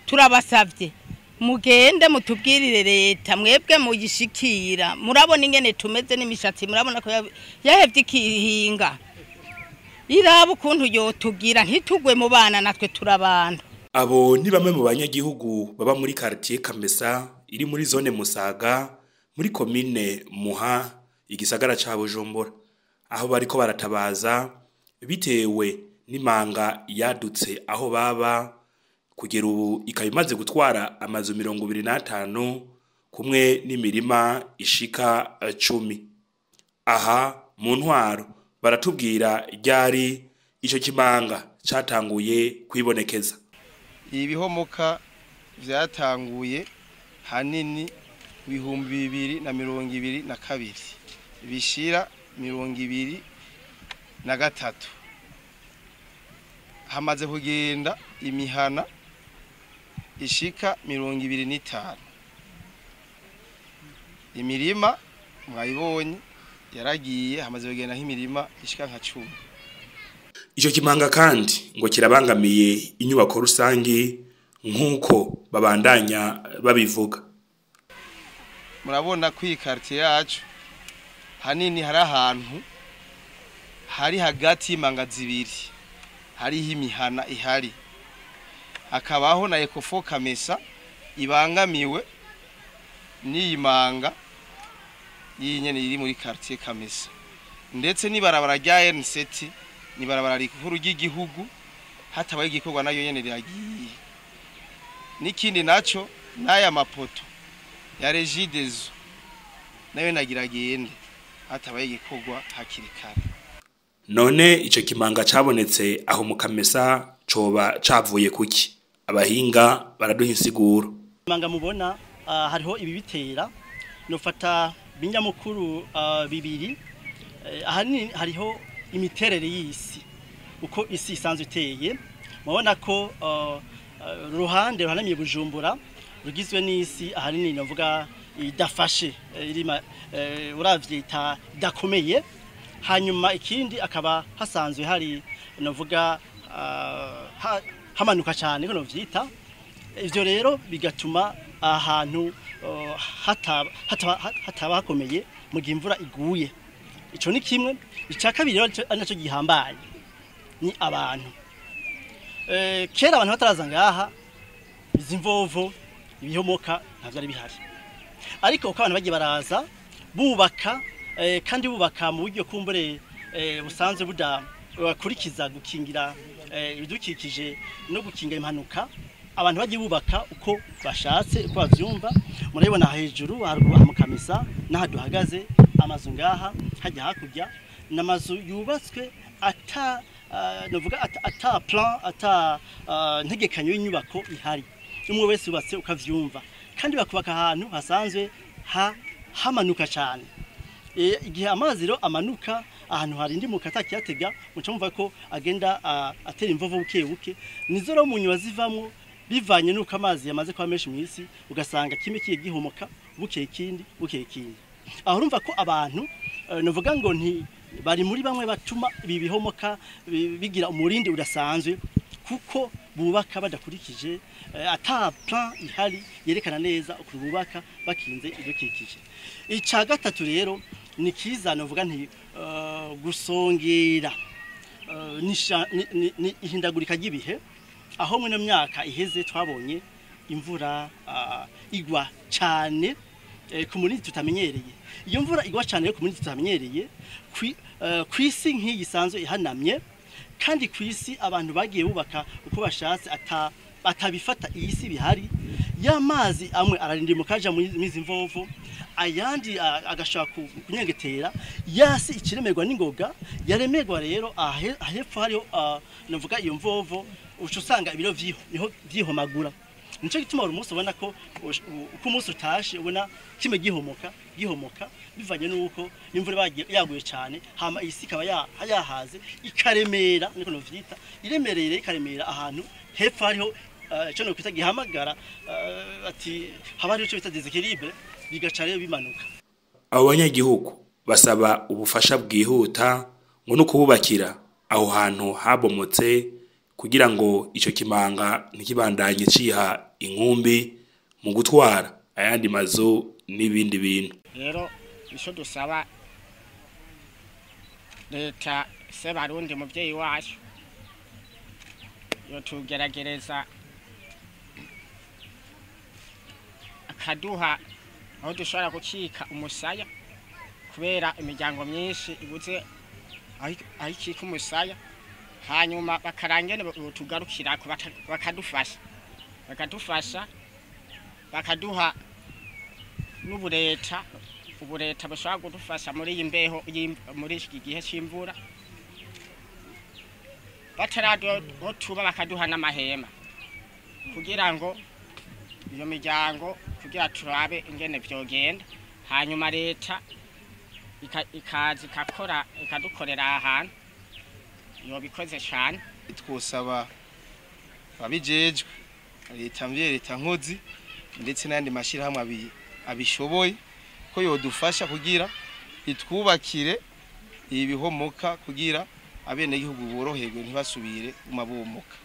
Turabasavye mugende mutubwirire leta, mwebwe muyishikira, murabona ingene tumeze n'imishatsi, murabona ko yahevye ikihinga, iraba ukuntu yotugira ntitugwe mu bana, natwe turabantu. Abo ni bamwe mu banyagihugu baba muri quartier Kamesa iri muri zone Musaga muri komine Muha, igisagara ca Bujumbura, aho bariko baratabaza bitewe n'imanga yadutse aho baba. Kugera ubu ikaba imaze gutwara amazu 25 kumwe n'imirima ishika 10. Aha mu ntwaro baratubwira ryari ico kimanga catanguye kwibonekeza. Ibihomoka vyatanguye hanini 2022 bishira 23, hamaze kugenda imihana ishika 25. Imirima mwayibonye yaragiye, hamaze kugenda nk'imirima ishika nka 10. Ico kimanga kandi ngo kirabangamiye inyubako rusangi nk'uko babandanya babivuga. Murabona ko iyi quartier yacu hanini hari ahantu hari hagati y'imanga zibiri, hariho imihana ihari, hakabaho na Ecofo Kamesa ibangamiwe n'iyi manga y'inyene iri muri quartier Kamesa, ndetse n'ibarabara rya N7 nibarabara rikuru ry'igihugu hatabaye igikorwa nayo nyene riragiye. N'ikindi naco n'aya mapoto ya Regideso nayo nagira gende hatabaye igikorwa hakiri kare. None ico kimanga cabonetse aho mu Kamesa coba cavuye kuki? Abahinga baraduha insiguro. Imanga mubona hariho ibi bitera, nofata binyamukuru bibiri. Ahanini hariho imiterere y'isi, uko isi isanzwe iteye. Mubona ko ruhande ruhanamiye Bujumbura rugizwe n'isi ahanini navuga idafashe, irima uravye idakomeye. Hanyuma ikindi akaba hasanzwe hari navuga hamanuka cyane ko novyita. Ivyo rero bigatuma ahantu hataba hakomeye mu gihe imvura iguye. Ico ni kimwe. Ica kabiri rero ari naco gihambaye ni abantu. Kera abantu bataraza ngaha, izi mvovo ibihomoka ntavyo ari bihari, ariko uko abantu bagiye baraza bubaka, kandi bubaka mu buryo kumbure busanzwe budakurikiza gukingira ibidukikije no gukinga impanuka, abantu bagiye bubaka uko bashatse, uko bavyumva. Murabibona hejuru haruguru mu Kamesa n'aha duhagaze amazu ngaha hajya hakurya n'amazu yubatswe ata novuga ata plan, ata ntegekanyo y'inyubako ihari, umwe wese yubatse ukavyumva, kandi bakubaka ahantu hasanzwe hamanuka cyane. Igihe amazi rero amanuka ahantu hari indi mukata kiyatega, muca mumva ko agenda atera imvovo buke buke, nizo rero mu nyuma zivamwo bivanye nuko amazi yamaze kuba menshi mu isi, ugasanga kimwe kiye gihomoka buke ikindi buke ikindi. Aho urumva ko abantu novuga ngo nti bari muri bamwe batuma ibi bihomoka bigira umurindi udasanzwe, kuko bubaka badakurikije ata plan ihari yerekana neza ukuntu bubaka bakinze ibidukikije. Ica gatatu rero ni kiza novuga nti gusongera ni ihindagurika ry'ibihe, aho muri myaka iheze twabonye imvura igwa cyane ku munini tutamenyereye. Iyo mvura igwa cyane ku munini tutamenyereye kwisi nk'iyi isanzwe ihanamye, kandi kwisi abantu bagiye bubaka uko bashatse atabifata iyi si bihari, ya mazi amwe ararindimuka aja muri izi mvovo, ayandi agashaka kunyengetera, yasi ikiremerwa n'ingoga yaremerwa. Rero ahepfo hariho navuga iyo mvovo uca usanga ibiro niho vyihomagura. Nico gituma buri munsi ubona ko uko umunsi utashe ubona kimwe gihomoka gihomoka, bivanye nuko imvura yaguye cyane, hama isi ikaba yahaze ikaremera, niko novyita, iremereye ikaremera ahantu hepfo hariho ico nokwita gihamagara ati haba hariho ico bita déséquilibre, bigaca rero bimanuka. Abo banyagihugu basaba ubufasha bwihuta ngo no kububakira aho hantu habomotse kugira ngo ico kimanga ntikibandanye ciha inkumbi mu gutwara ayandi mazu n'ibindi bintu. Rero ico dusaba leta se Barundi muvyeyi wacu yotugeragereza akaduha aho dushobora gukika umusaya, kubera imiryango myinshi ibuze aho ikika umusaya, hanyuma bakarangene botugarukirako bakadufasha bakaduha n'ubureta, ubureta bushobora kudufasha muri iyi mbeho, muri iki gihe c'imvura, bataradotuba bakaduha n'amahema kugira ngo iyo miryango kugira turabe ingene vyogenda. Hanyuma leta ikaza ikakora ikadukorera ahantu yobikoze cane. Twosaba ababijejwe, leta mvye, leta nkozi, ndetse n'ayandi mashirahamwe abishoboye ko yodufasha kugira itwubakire ibihomoka kugira abenegihugu boroherwe ntibasubire kuma bomoka.